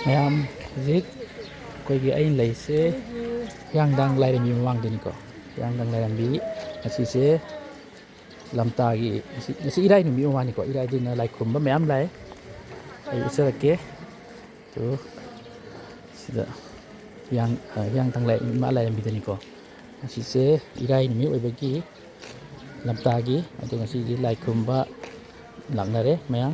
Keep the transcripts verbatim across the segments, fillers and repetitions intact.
ꯃꯌꯥꯝ, ꯍꯧꯖꯤꯛ ꯑꯩꯈꯣꯏꯒꯤ, ꯑꯩꯅ ꯂꯩꯁꯦ ꯍꯤꯌꯥꯡꯊꯥꯡ ꯂꯥꯏꯔꯦꯝꯕꯤ ꯃꯃꯥꯡꯗꯅꯤꯀꯣ꯫ ꯍꯤꯌꯥꯡꯊꯥꯡ ꯂꯥꯏꯔꯦꯝꯕꯤ, ꯉꯁꯤꯁꯦ ꯂꯝꯇꯥꯒꯤ, ꯉꯁꯤ, ꯉꯁꯤ ꯏꯔꯥꯏ ꯅꯨꯃꯤꯠ ꯃꯃꯥꯡꯅꯤꯀꯣ꯫ ꯏꯔꯥꯏꯗꯨꯅ ꯂꯥꯏ ꯈꯨꯔꯨꯝꯕ ꯃꯌꯥꯝ ꯂꯥꯛꯑꯦ꯫ ꯑꯩ ꯎꯠꯆꯔꯛꯀꯦ꯫ ꯑꯗꯨ ꯁꯤꯗ ꯍꯤꯌꯥꯡ-, ꯑ, ꯍꯤꯌꯥꯡꯊꯥꯡ ꯂꯥꯏ-, ꯏꯃꯥ ꯂꯥꯏꯔꯦꯝꯕꯤꯗꯅꯤꯀꯣ꯫ ꯉꯁꯤꯁꯦ ꯏꯔꯥꯏ ꯅꯨꯃꯤꯠ ꯑꯣꯏꯕꯒꯤ ꯂꯝꯇꯥꯒꯤ, ꯑꯗꯣ ꯉꯁꯤꯗꯤ ꯂꯥꯏ ꯈꯨꯔꯨꯝꯕ ꯂꯥꯛꯅꯔꯦ ꯃꯌꯥꯝ꯫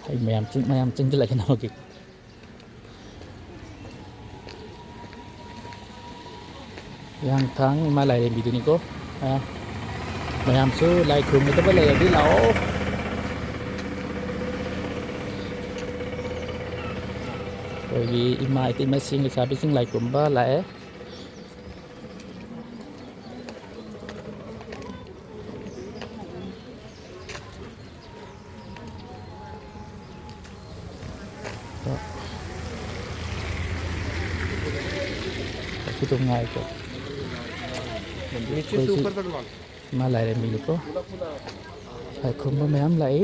ꯑꯩ ꯃꯌꯥꯝ ꯆꯪ-, ꯃꯌꯥꯝ ꯆꯪꯁꯤꯜꯂꯒ ꯅꯝꯃꯒꯦ꯫ ꯍꯤꯌꯥꯡꯊꯥꯡ ꯏꯃꯥ ꯂꯥꯏꯔꯦꯝꯕꯤꯗꯨꯅꯤꯀꯣ꯫ ꯑ, ꯃꯌꯥꯝꯁꯨ ꯂꯥꯏ ꯈꯨꯔꯨꯝꯒꯗꯕ ꯂꯩꯔꯗꯤ ꯂꯥꯛꯑꯣ꯫ ꯑꯩꯈꯣꯏꯒꯤ ꯏꯃꯥ ꯏꯇꯩꯃꯁꯤꯡ, ꯂꯩꯁꯥꯕꯤꯁꯤꯡ ꯂꯥꯏ ꯈꯨꯔꯨꯝꯕ ꯂꯥꯛꯑꯦ꯫ ꯑꯗꯨꯗꯣ ꯉꯥꯏꯀꯣ꯫ ꯑꯩꯈꯣꯏꯁꯤ ꯏꯃꯥ ꯂꯥꯏꯔꯦꯝꯕꯤꯅꯤꯀꯣ꯫ ꯂꯥꯏ ꯈꯨꯔꯨꯝꯕ ꯃꯌꯥꯝ ꯂꯥꯛꯏ꯫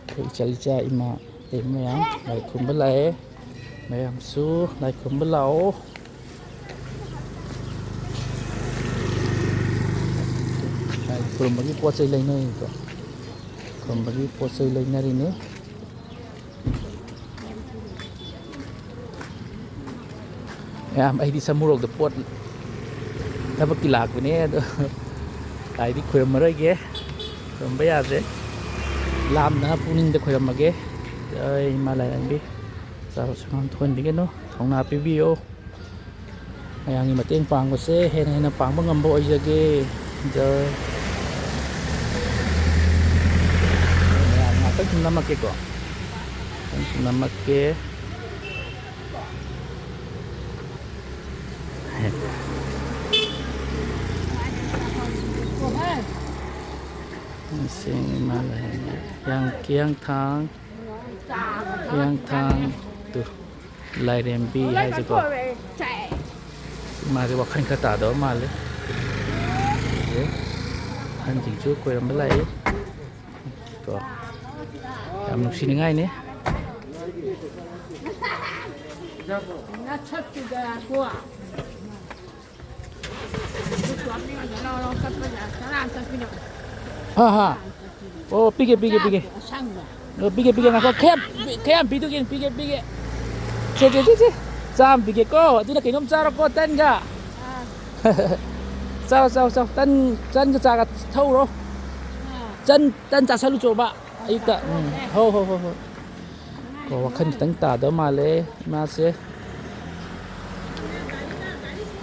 ꯑꯩꯈꯣꯏ ꯏꯆꯜ ꯏꯆꯥ ꯏꯃꯥ ꯏꯇꯩ ꯃꯌꯥꯝ ꯂꯥꯏ ꯈꯨꯔꯨꯝꯕ ꯂꯥꯛꯑꯦ꯫ ꯃꯌꯥꯝꯁꯨ ꯂꯥꯏ ꯈꯨꯔꯨꯝꯕ ꯂꯥꯛꯑꯣ꯫ ꯂꯥꯏ ꯈꯨꯔꯨꯝꯕꯒꯤ ꯄꯣꯠ ꯆꯩ ꯂꯩꯅꯔꯤꯀꯣ꯫ ꯈꯨꯔꯨꯝꯕꯒꯤ ꯄꯣꯠ ꯆꯩ ꯂꯩꯅꯔꯤꯅꯤ꯫ ꯃꯌꯥꯝ, ꯑꯩꯗꯤ ꯁꯃꯨꯔꯣꯛꯇ ꯄꯣꯠ ꯊꯕꯛꯀꯤ ꯂꯥꯛꯄꯅꯦ, ꯑꯗꯣ ꯂꯥꯏꯗꯤ ꯈꯣꯏꯔꯝꯃꯔꯣꯏꯒꯦ, ꯈꯣꯏꯔꯝꯕ ꯌꯥꯗ꯭ꯔꯦ꯫ ꯂꯥꯞꯅ ꯄꯨꯛꯅꯤꯡꯗ ꯈꯣꯏꯔꯝꯃꯒꯦ꯫ ꯖꯩ ꯏꯃꯥ ꯂꯥꯏꯔꯦꯝꯕꯤ, ꯆꯥꯕ ꯁꯪꯒꯣꯝ ꯊꯣꯛꯍꯟꯕꯤꯒꯅꯨ, ꯊꯧꯅꯥ ꯄꯤꯕꯤꯌꯨ꯫ ꯃꯌꯥꯝꯒꯤ ꯃꯇꯦꯡ ꯄꯥꯡꯕꯁꯦ ꯍꯦꯟꯅ ꯍꯦꯟꯅ ꯄꯥꯡꯕ ꯉꯝꯕ ꯑꯣꯏꯖꯒꯦ꯫ ꯖꯩ꯫ ꯃꯌꯥꯝ ꯉꯥꯛꯇꯪ ꯁꯨꯝ ꯅꯝꯃꯛꯀꯦꯀꯣ꯫ ꯉꯥꯛꯇꯪ ꯁꯨꯝ ꯅꯝꯃꯛꯀꯦ꯫ ꯏꯁꯤꯡ ꯏꯃꯥ ꯂꯥꯏꯔꯦꯝꯕꯤ꯫ ꯍꯤꯌꯥꯡ-, ꯍꯤꯌꯥꯡꯊꯥꯡ, ꯍꯤꯌꯥꯡꯊꯥꯡ ꯇꯨ꯫ ꯂꯥꯏꯔꯦꯝꯕꯤ ꯍꯥꯏꯁꯦꯀꯣ꯫ ꯏꯃꯥꯁꯦ ꯋꯥꯈꯜ ꯈꯔ ꯇꯥꯗꯕ ꯃꯥꯜꯂꯦ꯫ ꯑꯍꯟꯁꯤꯡꯁꯨ ꯈꯣꯏꯔꯝꯕ ꯂꯥꯛꯏ꯫ ꯀꯣ, ꯌꯥꯝ ꯅꯨꯡꯁꯤꯅꯤꯡꯉꯥꯏꯅꯤ꯫ ꯍꯥ, ꯍꯥ꯫ ꯑꯣ, ꯄꯤꯒꯦ, ꯄꯤꯒꯦ, ꯄꯤꯒꯦ꯫ ꯑꯣ, ꯄꯤꯒꯦ, ꯄꯤꯒꯦ, ꯉꯥꯏꯈꯣ꯫ ꯈꯌꯥꯝ, ꯈꯌꯥꯝ ꯄꯤꯗꯨꯒꯤꯅꯤ, ꯄꯤꯒꯦ, ꯄꯤꯒꯦ꯫ ꯁꯦ, ꯁꯦ, ꯁꯦ, ꯁꯦ꯫ ꯆꯥꯝ ꯄꯤꯒꯦꯀꯣ꯫ ꯑꯗꯨꯅ ꯀꯩꯅꯣꯝ ꯆꯥꯔꯣꯀꯣ, ꯇꯟꯒ꯫ ꯆꯥꯎ, ꯆꯥꯎ, ꯆꯥꯎ꯫ ꯇꯟ, ꯇꯟꯒ ꯆꯥꯒ ꯊꯧꯔꯣ꯫ ꯇꯟ, ꯇꯟ ꯆꯥꯁꯜꯂꯨꯆꯣꯕ꯫ ꯑꯌꯨꯛꯇ꯫ ꯎꯝ꯫ ꯍꯣ, ꯍꯣ, ꯍꯣ, ꯍꯣ꯫ ꯀꯣ, ꯋꯥꯈꯜ ꯈꯤꯇꯪ ꯇꯥꯗꯕ ꯃꯥꯜꯂꯦ ꯏꯃꯥꯁꯦ꯫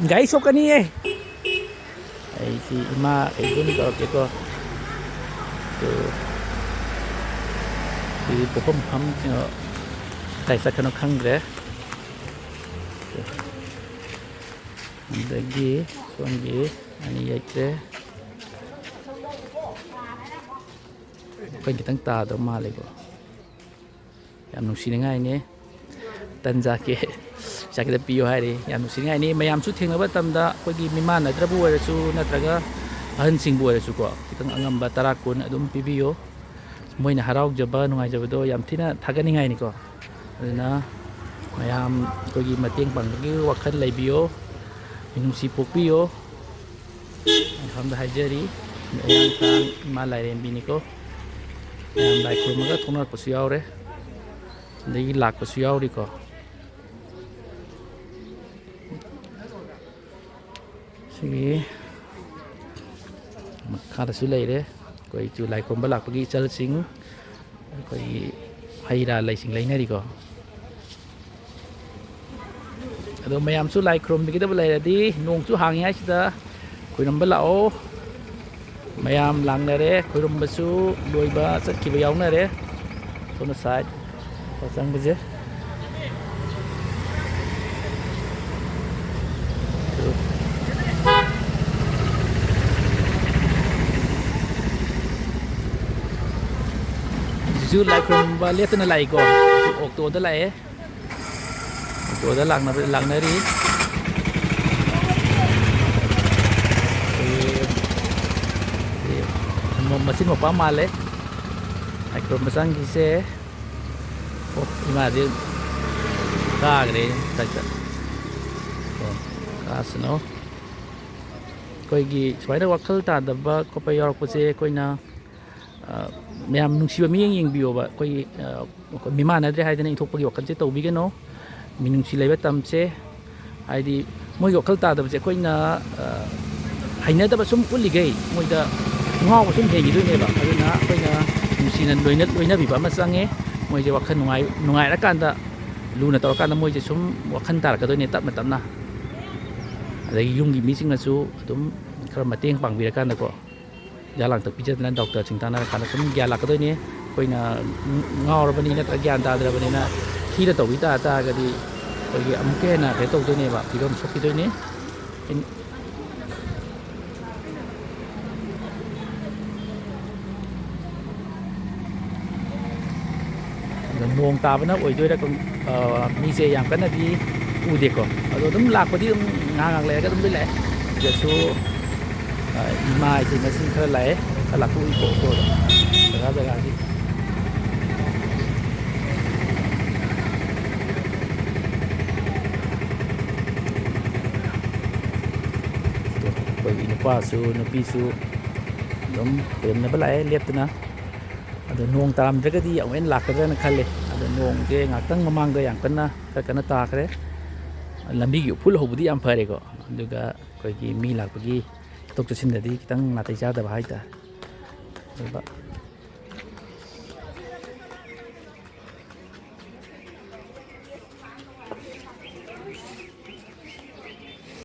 ꯒꯥꯔꯤ ꯁꯣꯛꯀꯅꯤꯌꯦ꯫ ꯑꯩꯁꯤ ꯏꯃꯥ ꯀꯩꯒꯨꯝ ꯇꯧꯔꯛꯀꯦꯀꯣ꯫ ꯑꯗꯨ ꯁꯤ ꯄꯣꯛꯐꯝ ꯃꯐꯝ ꯀꯩꯅꯣ ꯀꯗꯥꯏ ꯆꯠꯈ꯭ꯔꯅꯣ ꯈꯪꯗ꯭ꯔꯦ꯫ ꯑꯗꯒꯤ ꯁꯣꯝꯒꯤ ꯑꯅꯤ ꯌꯩꯈ꯭ꯔꯦ꯫ ꯑꯩꯈꯣꯏ ꯈꯤꯇꯪ ꯇꯥꯗꯕ ꯃꯥꯜꯂꯦꯀꯣ꯫ ꯌꯥꯝ ꯅꯨꯡꯁꯤꯅꯤꯡꯉꯥꯏꯅꯤ꯫ ꯇꯟ ꯆꯥꯒꯦ, ꯆꯥ ꯈꯤꯇ ꯄꯤꯌꯨ ꯍꯥꯏꯔꯤ꯫ ꯌꯥꯝ ꯅꯨꯡꯁꯤꯅꯤꯡꯉꯥꯏꯅꯤ꯫ ꯃꯌꯥꯝꯁꯨ ꯊꯦꯡꯅꯕ ꯃꯇꯝꯗ ꯑꯩꯈꯣꯏꯒꯤ ꯃꯤꯃꯥꯟꯅꯗ꯭ꯔꯕꯨ ꯑꯣꯏꯔꯁꯨ ꯅꯠꯇ꯭ꯔꯒ ꯑꯍꯟꯁꯤꯡꯕꯨ ꯑꯣꯏꯔꯁꯨꯀꯣ, ꯈꯤꯇꯪ ꯑꯉꯝꯕ ꯇꯔꯥ ꯀꯨꯟ ꯑꯗꯨꯝ ꯄꯤꯕꯤꯌꯨ꯫ ꯃꯣꯏꯅ ꯍꯔꯥꯎꯖꯕ, ꯅꯨꯡꯉꯥꯏꯖꯕꯗꯣ ꯌꯥꯝ ꯊꯤꯅ ꯊꯥꯒꯠꯅꯤꯡꯉꯥꯏꯅꯤꯀꯣ꯫ ꯑꯗꯨꯅ ꯃꯌꯥꯝ ꯑꯩꯈꯣꯏꯒꯤ ꯃꯇꯦꯡ ꯄꯥꯡꯕꯒꯤ ꯋꯥꯈꯜ ꯂꯩꯕꯤꯌꯣ, ꯃꯤꯅꯨꯡꯁꯤ ꯄꯣꯛꯄꯤꯌꯣ꯫ ꯃꯐꯝꯗ ꯍꯥꯏꯖꯔꯤ, ꯃꯌꯥꯡ ꯏꯝꯐꯥꯜ ꯏꯃꯥ ꯂꯥꯏꯔꯦꯝꯕꯤꯅꯤꯀꯣ꯫ ꯃꯌꯥꯝ ꯂꯥꯏ ꯈꯨꯔꯨꯝꯃꯒ ꯊꯣꯛꯅꯔꯛꯄꯁꯨ ꯌꯥꯎꯔꯦ, ꯑꯗꯒꯤ ꯂꯥꯛꯄꯁꯨ ꯌꯥꯎꯔꯤꯀꯣ꯫ ꯁꯤꯒꯤ ꯃꯈꯥꯗꯁꯨ ꯂꯩꯔꯦ꯫ ꯑꯩꯈꯣꯏ ꯂꯥꯏ ꯈꯨꯔꯨꯝꯕ ꯂꯥꯛꯄꯒꯤ ꯏꯆꯜꯁꯤꯡ, ꯑꯩꯈꯣꯏꯒꯤ ꯍꯩ ꯔꯥ ꯂꯩꯁꯤꯡ ꯂꯩꯅꯔꯤꯀꯣ꯫ ꯑꯗꯣ ꯃꯌꯥꯝꯁꯨ ꯂꯥꯏ ꯈꯨꯔꯨꯝꯕꯤꯒꯗꯕ ꯂꯩꯔꯗꯤ, ꯅꯣꯡꯁꯨ ꯍꯥꯡꯉꯤꯉꯩꯁꯤꯗ ꯈꯨꯔꯨꯝꯕ ꯂꯥꯛꯑꯣ꯫ ꯃꯌꯥꯝ ꯂꯥꯛꯅꯔꯦ, ꯈꯨꯔꯨꯝꯕꯁꯨ ꯂꯣꯏꯕ ꯆꯠꯈꯤꯕ ꯌꯥꯎꯅꯔꯦ꯫ ꯁꯣꯝꯅ ꯁꯥꯏꯠ ꯆꯪꯕꯁꯦ꯫ ꯍꯧꯖꯤꯛꯁꯨ ꯂꯥꯏ ꯈꯨꯔꯨꯝꯕ ꯂꯦꯞꯇꯅ ꯂꯥꯛꯏꯀꯣ꯫ ꯑꯣꯛꯇꯣꯗ ꯂꯥꯛꯑꯦ꯫ ꯑꯣꯛꯇꯣꯗ ꯂꯥꯛꯅꯕ, ꯂꯥꯛꯅꯔꯤ꯫ ꯑꯦ, ꯑꯦ, ꯃ-, ꯃꯆꯤꯟ ꯃꯧꯄ꯭ꯋꯥ ꯃꯥꯜꯂꯦ꯫ ꯂꯥꯏ ꯈꯨꯔꯨꯝꯕ ꯆꯪꯈꯤꯁꯦ꯫ ꯑꯣ, ꯏꯃꯥꯗꯤ ꯀꯥꯈ꯭ꯔꯦ ꯃꯊꯛꯇ꯫ ꯑꯣ, ꯀꯥꯁꯅꯨ꯫ ꯑꯩꯈꯣꯏꯒꯤ ꯁꯨꯃꯥꯏꯅ ꯋꯥꯈꯜ ꯇꯥꯗꯕ ꯈꯣꯠꯄ ꯌꯥꯎꯔꯛꯄꯁꯦ ꯑꯩꯈꯣꯏꯅ, ꯑ, ꯃꯌꯥꯝ ꯅꯨꯡꯁꯤꯕ ꯃꯤꯠꯌꯦꯡ ꯌꯦꯡꯕꯤꯌꯣꯕ꯫ ꯑꯩꯈꯣꯏꯒꯤ, ꯑ, ꯑꯩꯈꯣꯏ ꯃꯤꯃꯥꯟꯅꯗ꯭ꯔꯦ ꯍꯥꯏꯗꯅ ꯏꯟꯊꯣꯛꯄꯒꯤ ꯋꯥꯈꯜꯁꯦ ꯇꯧꯕꯤꯒꯅꯨ꯫ ꯃꯤꯅꯨꯡꯁꯤ ꯂꯩꯕ ꯇꯝꯁꯦ꯫ ꯍꯥꯏꯗꯤ ꯃꯣꯏꯒꯤ ꯋꯥꯈꯜ ꯇꯥꯗꯕꯁꯦ ꯑꯩꯈꯣꯏꯅ, ꯑ, ꯍꯩꯅꯗꯕ ꯁꯨꯝ ꯎꯠꯂꯤꯈꯩ ꯃꯣꯏꯗ ꯉꯥꯎꯕ ꯁꯨꯝ ꯍꯦꯟꯈꯤꯗꯣꯏꯅꯦꯕ꯫ ꯑꯗꯨꯅ ꯑꯩꯈꯣꯏꯅ ꯅꯨꯡꯁꯤꯅ ꯂꯣꯏꯅ-, ꯂꯣꯏꯅꯕꯤꯕ ꯑꯃ ꯆꯪꯉꯦ꯫ ꯃꯣꯏꯁꯦ ꯋꯥꯈꯜ ꯅꯨꯡꯉꯥꯏ-, ꯅꯨꯡꯉꯥꯏꯔꯀꯥꯟꯗ, ꯂꯨꯅ ꯇꯧꯔꯀꯥꯟꯗ ꯃꯣꯏꯁꯦ ꯁꯨꯝ ꯋꯥꯈꯜ ꯇꯥꯔꯛꯀꯗꯣꯏꯅꯦ ꯇꯞꯅ ꯇꯞꯅ꯫ ꯑꯗꯒꯤ ꯌꯨꯝꯒꯤ ꯃꯤꯁꯤꯡꯅꯁꯨ ꯑꯗꯨꯝ ꯈꯔ ꯃꯇꯦꯡ ꯄꯥꯡꯕꯤꯔꯀꯥꯟꯗꯀꯣ, ꯍꯤꯗꯥꯛ ꯂꯥꯡꯊꯛ ꯄꯤꯖꯗꯅ ꯗꯣꯛꯇꯔꯁꯤꯡ ꯇꯥꯟꯅꯔꯀꯥꯟꯗ ꯁꯨꯝ ꯒ꯭ꯌꯥꯟ ꯂꯥꯛꯀꯗꯣꯏꯅꯦ꯫ ꯑꯩꯈꯣꯏꯅ ꯉꯥꯎꯔꯕꯅꯤ ꯅꯠꯇ꯭ꯔꯒ ꯒ꯭ꯌꯥꯟ ꯇꯥꯗ꯭ꯔꯕꯅꯤꯅ ꯊꯤꯅ ꯇꯧꯕꯤ ꯇꯥ ꯇꯥꯔꯒꯗꯤ ꯑꯩꯈꯣꯏꯒꯤ ꯑꯃꯨꯛꯀ ꯍꯦꯟꯅ ꯀꯩꯅꯣ ꯇꯧꯗꯣꯏꯅꯦꯕ, ꯐꯤꯕꯝ ꯁꯣꯛꯈꯤꯗꯣꯏꯅꯦ꯫ ꯑꯗꯣ ꯅꯣꯡ ꯇꯥꯕꯅ ꯑꯣꯏꯗꯣꯏꯔꯥ ꯈꯪ-, ꯑ, ꯃꯤꯁꯦ ꯌꯥꯝ ꯀꯟꯅꯗꯤ ꯎꯗꯦꯀꯣ꯫ ꯑꯗꯣ ꯑꯗꯨꯝ ꯂꯥꯛꯄꯗꯤ ꯑꯗꯨꯝ ꯉꯥꯏꯍꯥꯛ ꯉꯥꯏꯍꯥꯛ ꯂꯩꯔꯒ ꯑꯗꯨꯝꯗꯤ ꯂꯥꯛꯑꯦ꯫ ꯁꯤꯗꯁꯨ, ꯑ, ꯏꯃꯥ ꯏꯆꯦ ꯃꯁꯤꯡ ꯈꯔ ꯂꯥꯛꯑꯦ꯫ ꯈꯔ ꯂꯥꯞꯊꯣꯛꯏꯀꯣ ꯑꯣꯇꯣꯗ꯫ ꯖꯒꯥ ꯖꯒꯥꯒꯤ꯫ ꯑꯩꯈꯣꯏꯒꯤ ꯅꯨꯄꯥꯁꯨ ꯅꯨꯄꯤꯁꯨ ꯑꯗꯨꯝ ꯈꯨꯔꯨꯝꯅꯕ ꯂꯥꯛꯑꯦ ꯂꯦꯞꯇꯅ꯫ ꯑꯗꯣ ꯅꯣꯡ ꯇꯥꯔꯝꯗ꯭ꯔꯒꯗꯤ ꯑꯃꯨꯛ ꯍꯦꯟꯅ ꯂꯥꯛꯀꯗ꯭ꯔꯅ ꯈꯜꯂꯦ꯫ ꯑꯗꯣ ꯅꯣꯡꯁꯦ ꯉꯥꯛꯇꯪ ꯃꯃꯥꯡꯗ ꯌꯥꯝ ꯀꯟꯅ, ꯈꯔ ꯀꯟꯅ ꯇꯥꯈ꯭ꯔꯦ꯫ ꯂꯝꯕꯤꯒꯤ ꯎꯐꯨꯜ ꯍꯧꯕꯗꯤ ꯌꯥꯝ ꯐꯔꯦꯀꯣ꯫ ꯑꯗꯨꯒ ꯑꯩꯈꯣꯏꯒꯤ ꯃꯤ ꯂꯥꯛꯄꯒꯤ ꯆꯠꯊꯣꯛ ꯆꯠꯁꯤꯟꯗꯗꯤ ꯈꯤꯇꯪ ꯅꯥꯇꯩ ꯆꯥꯗꯕ ꯍꯥꯏꯇꯥꯔꯦ꯫ ꯑꯗꯨꯒ